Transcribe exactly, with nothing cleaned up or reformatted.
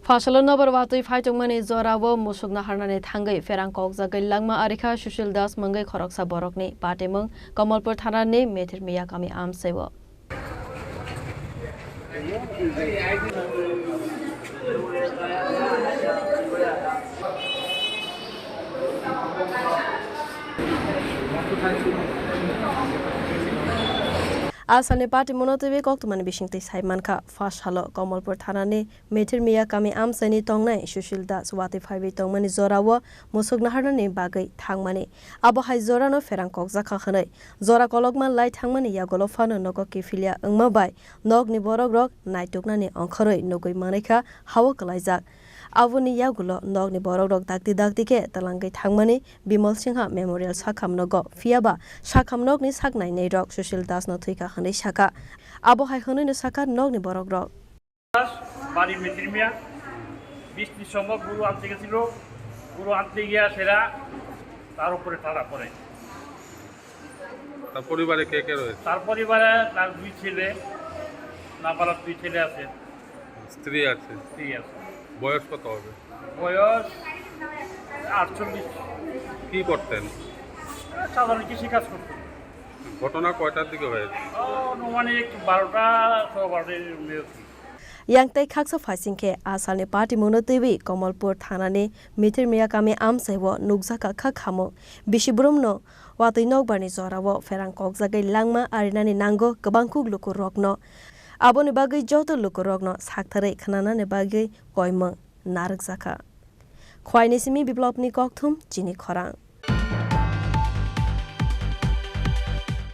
Phasalo nobar watwi phai tongmani jorao musuk naharnani thangwi pherang kokjagwi langma arikha Sushil Das mungwi khoroksa borokni patimung Kamalpur thanani Mithir Miya kami amsaiwo. A salni patimungno twiwi koktwmani bisingtwi sai mankha, phasalo Kamalpur thanani Mithir Miya kami amchaini tongnai Sushil Das watwi phaiwi tongmani jorao musuk naharnani bagwi thangmani. Abo hai jorano pherang kokjakha hwnwi jora kolokma lai thangmani yagulo phano nogo kiphilya wngma bai nokni borokrok naituknani ongkhorwi nugwi mangnaikha hao kwlaijak. Aboni yagulo nokni borokrok dakti dakti khe twlangwi thangmani Bimal Singha Memorial sakhamnogo, phiyaba sakhamnokni sak nainairok Sushil Dasno thwikha hwnwi sakha. Abo hai hwnwino sakha nokni borokrok. Bari Mithir Miya, বৃষ্টির সময় গরু আনতে গেছিল, গরু আনতে গিয়া সেরা তার উপরে টানা পড়ে। তার পরিবারে কে কে রয়েছে? তার পরিবারে তার দুই ছেলে, নাবালক দুই ছেলে আছে। স্ত্রী আছে? স্ত্রী আছে। বয়স কত হবে? বয়স আটচল্লিশ। কি করতেন? সাধারণ কৃষি কাজ করতেন। ঘটনা কয়টার দিকে হয়েছে? আনুমানিক বারোটা, সোয়া বারোটার মধ্যে। Yang tei khaksa phaising khe a salni patimungno twiwi Kamalpur thanani Mithir Miya kami amchaiwo nukjakha kha khamung. Bisi brumno watwi nokbarni jorao pherang kokjagwi langma arinani nango kwbang kuk lukurokno. Aboni bagwi joto lukurokno saktharwi khnanani bagwi koimung narwkjakha. Khwaini simi Biplopni kokthum chini khorang.